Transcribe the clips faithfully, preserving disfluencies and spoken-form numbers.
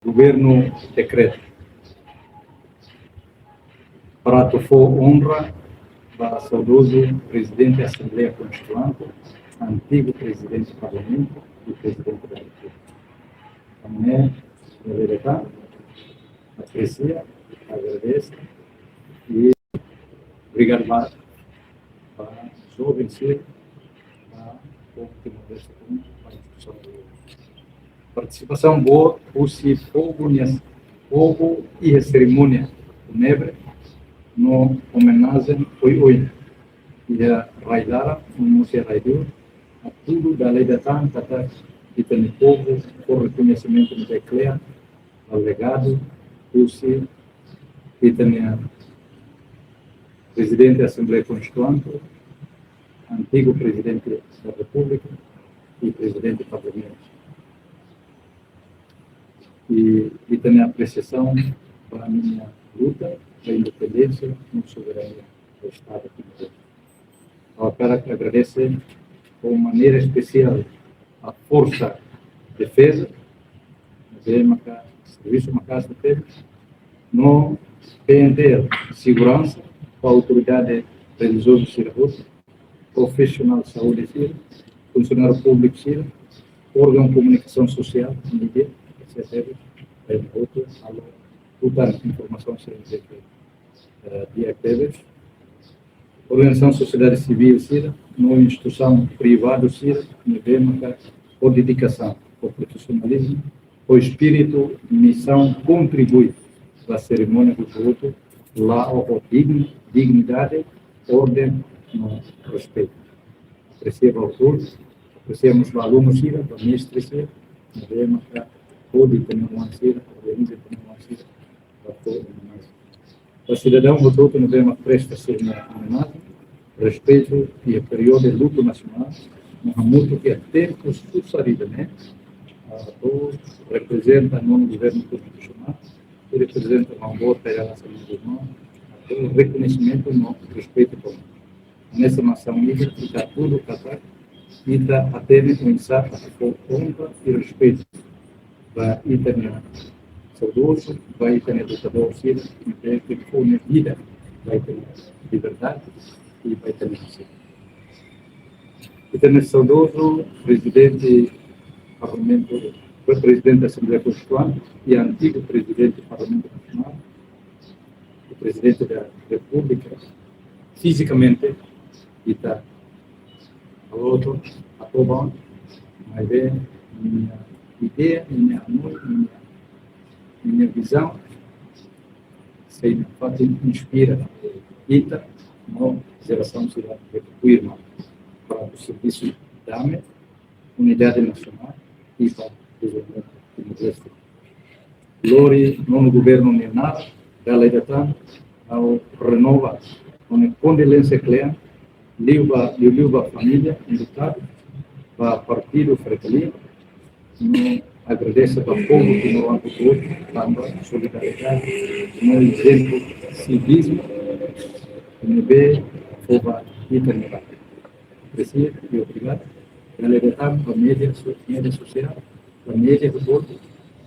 Governu dekreta para atu fó onra ba saudozu Prezidente Asembleia Konstituinte, antigu Prezidente Parlamentu i Prezidente da Repúblika. Ami, na verdade, apresia, agradese i obrigadu ba, ba joven sira, ba povu Timor-Leste, ba instituisaun. Partisipasaun boot husi povu nian, povu iha serimónia fúnebre no omenajen oioin iha rai-laran no mós iha rai-li'ur, hatudu dala ida tan katak ita-nia povu fó rekoñesimentu ne'ebé kle'an ba legadu husi ita-nia Prezidente Asembleia Konstituinte, antigu Prezidente da Repúblika i Prezidente Parlamentu. I, i ita-nia apresiasaun ba ninia luta ba independénsia no soberania do Estadu Timor-Leste. Ha'u hakarak agradese ho maneira espesiál ba Forsa Defeza, ne'ebé maka servisu maka'as tebes, no P N T L Seguransa, ho autoridade relijiozu sira hotu, profisionál saúde sira, funsionáriu públiku sira, órgaun komunikasaun sosiál, mídia, et cetera, ema hotu, halo tutan informasaun sira ne'ebé, eh, di'ak tebes. Organizasaun sosiedade sivíl sira, no instituisaun privadu sira, ne'ebé maka ho dedikasaun, ho profisionalizmu, ho espíritu misaun kontribui ba serimónia hotu-hotu, la'o ho digni-, dignidade, orden no respeitu. Apresia ba autór, apresia mós ba alunu sira, ba mestre sira, ne'ebé maka hodi temamuan sira, organiza temamuan sira, ba fó omenajen. Ba sidadaun hotu-hotu ne'ebé mak presta sira-nia omenajen, respeitu iha períodu lutu nasionál, no hamutuk iha tempu susar ida-ne'e, ah, atu reprezenta Nonu Governu Konstitusionál, i reprezenta maun-boot Kay Rala Xanana Gusmão, atu rekoñesimentu no respeitu komún. Hanesan nasaun ida, ita hatudu katak ita hatene oinsá atu fó onra i respeitu ba ita-nia saudozu, ba ita-nia lutadór sira, ne'ebé fó nia vida ba ita-nia liberdade i ba ita-nia nasaun. Ita-nia saudozu Prezidente Parlamentu, Prezidente da Asembleia Konstituinte i antigu Prezidente Parlamentu Nasionál, i Prezidente da Repúblika, fizikamente ita halo to'o, atu bá, maibé ninia ideia, ninia amor, ninia, ninia vizaun sei nafatin inspira ita no jerasaun sira ne'ebé tuirmai, para atu servisu dame, unidade nasionál i ba dezenvolvimentu Timor-Leste. Lori Nonu Governu nia naran, dala ida tan, ha'u renova ha'u-nia kondolénsia kle'an, liu ba, liuliu ba família enlutadu, ba partidu Fretilin, no agradese ba povu timoroan hotu-hotu, tanba solidariedade no ezemplu sivismu ne'ebé fó ba ita-nia rai. Apresia i obrigadu. Dala ida tan ba média so-, média sosiál, ba média hotu-hotu,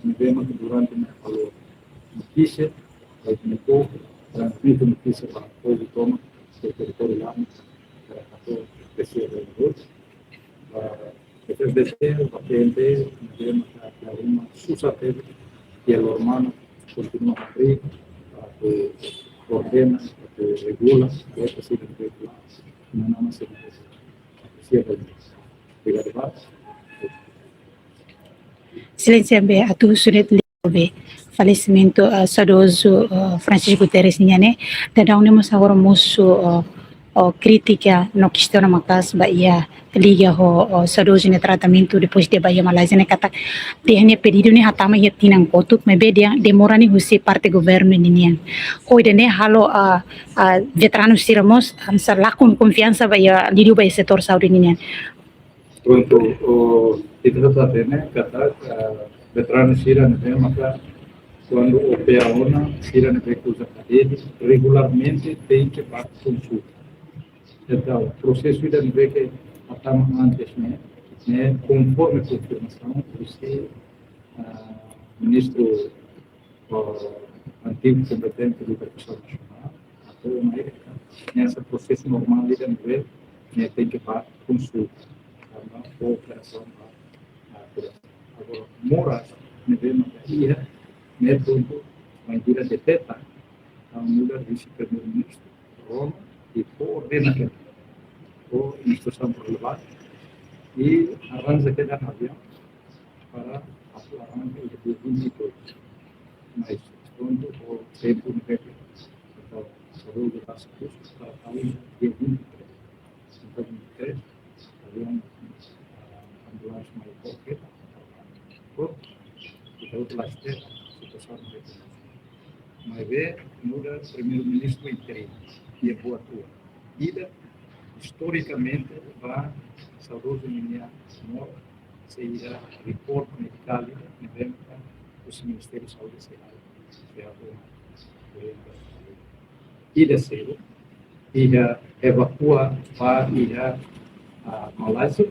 ne'ebé mak durante ne'e halo notísia, ba ita-nia povu, transmite notísia ba povu tomak, ba territóriu laran, para atu apresia ba hotu-hotu. Ba F F D C, ba P N T, ne'ebé maka dala ruma susar tebes, i ita-nia irmaun kontinua abri, atu koordena, atu regula, atu sira regula, no nama sira. Apresia ba hotu-hotu. Obrigadu ba. Exelénsia, ne'ebé atu husu de'it liu ba falesimentu, eh, saudozu, eh, Francisco Guterres nian ne'e, daudaun ne'e mós agora mosu, eh, eh, krítika no kestiona maka'as ba iha liga ho, eh, saudozu nia tratamentu depois de bá iha Malázia ne'e katak dehan nia pedidu ne'e hatama iha tinan kotuk, maibé dehan demora ne'e husi parte governu ninian. Ho ida-ne'e halo, eh, eh, veteranu sira mós, eh, hanesan lakon konfiansa ba iha, liuliu ba iha setór saúde ninian. Prontu, o, ita hatene katak, ah, veteranu sira ne'ebé maka kuandu opeia ona, sira ne'ebé uza kadedi regularmente tenke bá konsulta. Entaun, prosesu ida ne'ebé ke hatama antes ne'e, ne'e konforme konfirmasaun husi, ah, ministru, eh, antigu kompetente Libertasaun Nasionál, atu mai, ne'e prosesu normál ida ne'ebé, ne'e tenke ba konsulta, karena kooperasaun ba, ah, agora, Moras ne'ebé maka iha, ne'e prontu, mai vira deteta, entaun nu'udar vise-primeiru-ministru, rona, i fó ordena kedas, fó instrusaun relevante, i arranja kedas aviaun, para atu arranka iha dia vinte e dois. Mas, prontu, ho tempu ne'ebé, entaun, saúde ba se kustu para tau iha dia vinte e três. Entaun, vinte e três, aviaun, ah, ambulánsia mai fó kedas, prontu, i ita la espera situasaun ne'ebé. Maibé, nu'udar primeiru-ministru interinu, i é boa tua. Ida, istorikamente, ba saudozu ninia morte, sei iha report medikál ida, ne'ebé maka husi Ministériu Saúde sei, sei halo orientasaun. Ida seluk, iha evakua ba iha, ah, Malázia,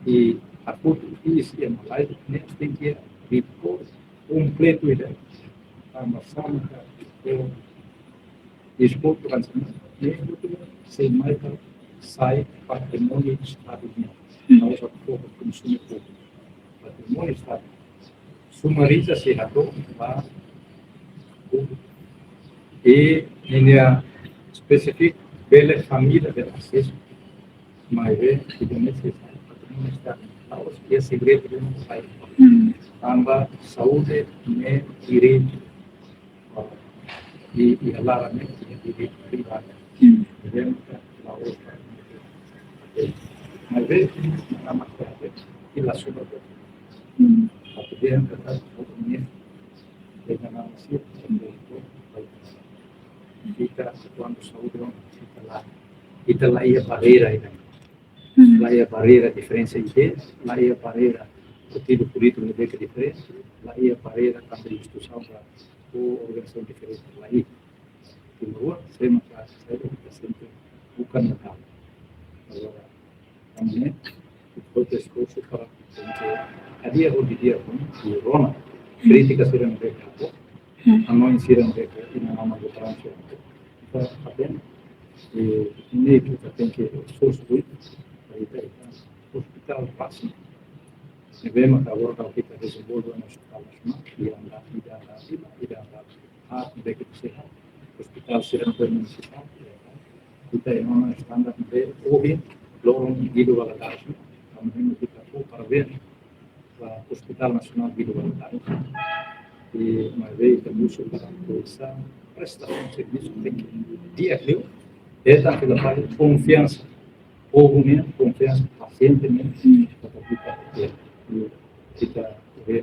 i hakutu iis iha Malázia, ne'e tenke iha report kompletu ida. Tanba sá maka, eh, deskontu hanesan ne'e, ne'e hotu sei mai ka sai patrimóniu Estadu nian. La'ós atu fó konsumu públiku. Patrimóniu Estadu. Sumariza sei hato'o ba públiku. I ninia espesífiku bele família bele asesu. Maibé, ita mesti sai patrimóniu Estadu. La'ós iha segredu de não sai. Hmm. Tanba saúde ne'e direitu. I, i alarme, i, i, i, i, Hmm. Maibé, na matéria, i la suba. Hmm. Atu dehan katak, ita, ita, kuandu saúde, ita la, ita la iha barreira, ita. Hmm. La iha barreira diferensa ida, la iha barreira partidu polítiku ne'ebé ke diferente, la iha barreira tanba instituisaun ba, ou organizasaun diferente, la iha. Timoroan, sei maka, sei maka sempre buka na kala. Agora, ami, ita esforsu para, tenke, a dia hoje dia, i rona, krítika sira ne'ebé ke, Hmm. hanoin sira ne'ebé ke, i na nama de transisaun. Ita, apenas, i, ne'e ke ita tenke esforsu, para ita, ita, ospitál báziku. Ne'ebé maka agora ita dezenvolve ona ospitál nasionál, i anda, i anda, i anda, ah, ne'ebé ke sei iha, ospitál sira munisipál, ita iha ona standar ne'ebé ohin, loron Guido Valadares, ami ita fó parabéns ba Ospitál Nasionál Guido Valadares. I maibé ita buka para atualiza prestasaun servisu tékniku di'ak liu, i tanba fila fali konfiansa, povu nian konfiansa, pasiente nian, para ita, i ita, i,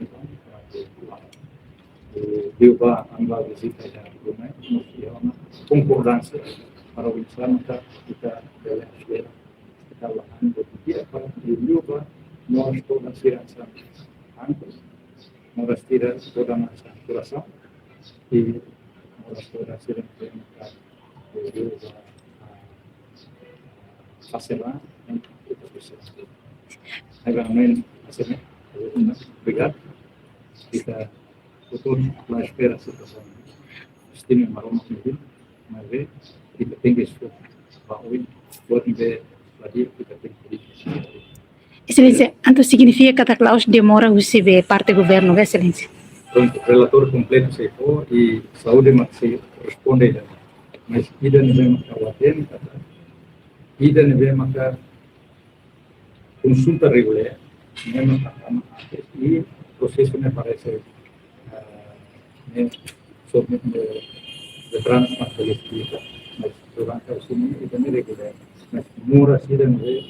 liu ba ami bá vizita iha Brunei, mós iha ona konkordánsia para oinsá maka ita bele espera. Ita la han do dia para liu ba moras todan sira hanesan antes, moras sira todan hanesan korasaun, i moras todan sira hanesan, ah, sasela, ita bisa. Ai, bem, amen, amen. Obrigadu. Ita hotu la espera situasaun. Estima Maromak ne'e, maibé, ita tenke esforsu ba oin, buat ne'ebé la di'ak ita tenke korrije. Exelénsia, entaun signifika katak la'ós demora husi be parte governu, ka, Exelénsia? Prontu, relatóriu kompletu sei fó, i saúde mak sei responde ida. Mas ida ne'ebé maka ha'u hatene katak, ida ne'ebé maka konsulta regulár, ne'e maka tama antes, i prosesu ne'e parese, ah, ne'e, so, ne'e, veteranu mak bele esplika, mas durante o sini, ita ne'e regulár, mas moras sira ne'e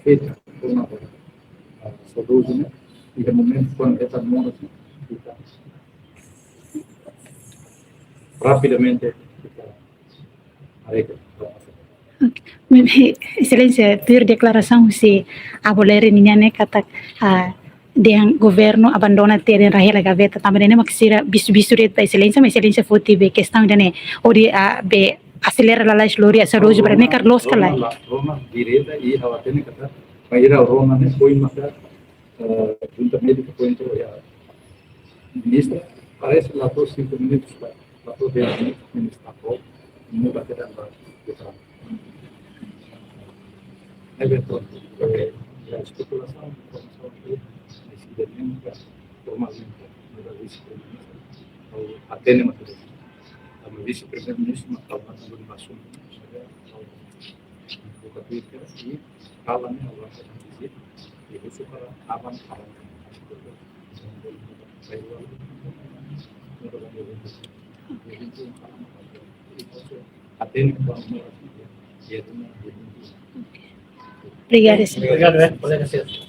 feita, forma, ah, saudozu ne'e, i de momentu kuandu ita moras ne'e, ita rapidamente, ita Ok. Exelénsia, tuir deklarasaun husi Abu Lere nian ne'e katak, ah, dehan governu abandona tiha dehan la hela gaveta, tanba ne'e mak sira bisu-bisu de'it ba Exelénsia, mas Exelénsia foti be kestaun ida-ne'e, hodi, ah, be aselera lalais lori saudozu ba ne'e ka loos ka lae? Rona, rona direta i ha'u hatene katak, bainhira rona ne'e foin maka, eh, junta médika foin to'o iha Ministra, parese la to'o cinco minutos, la to'o dez minutos, ministra, muda ke dan ba. Ne'ebé, eh, espekulasaun, informasaun ke ne'e, formalmente, no vise-primeiru-ministru, ou atende materiál. Tanba vise-primeiru-ministru, mas tanba tanba assunto, ou buka Twitter, e fala, ne'e, agora, vizita, e isso para avançar. Obrigada, señor. Obrigado, eh, kolega sira.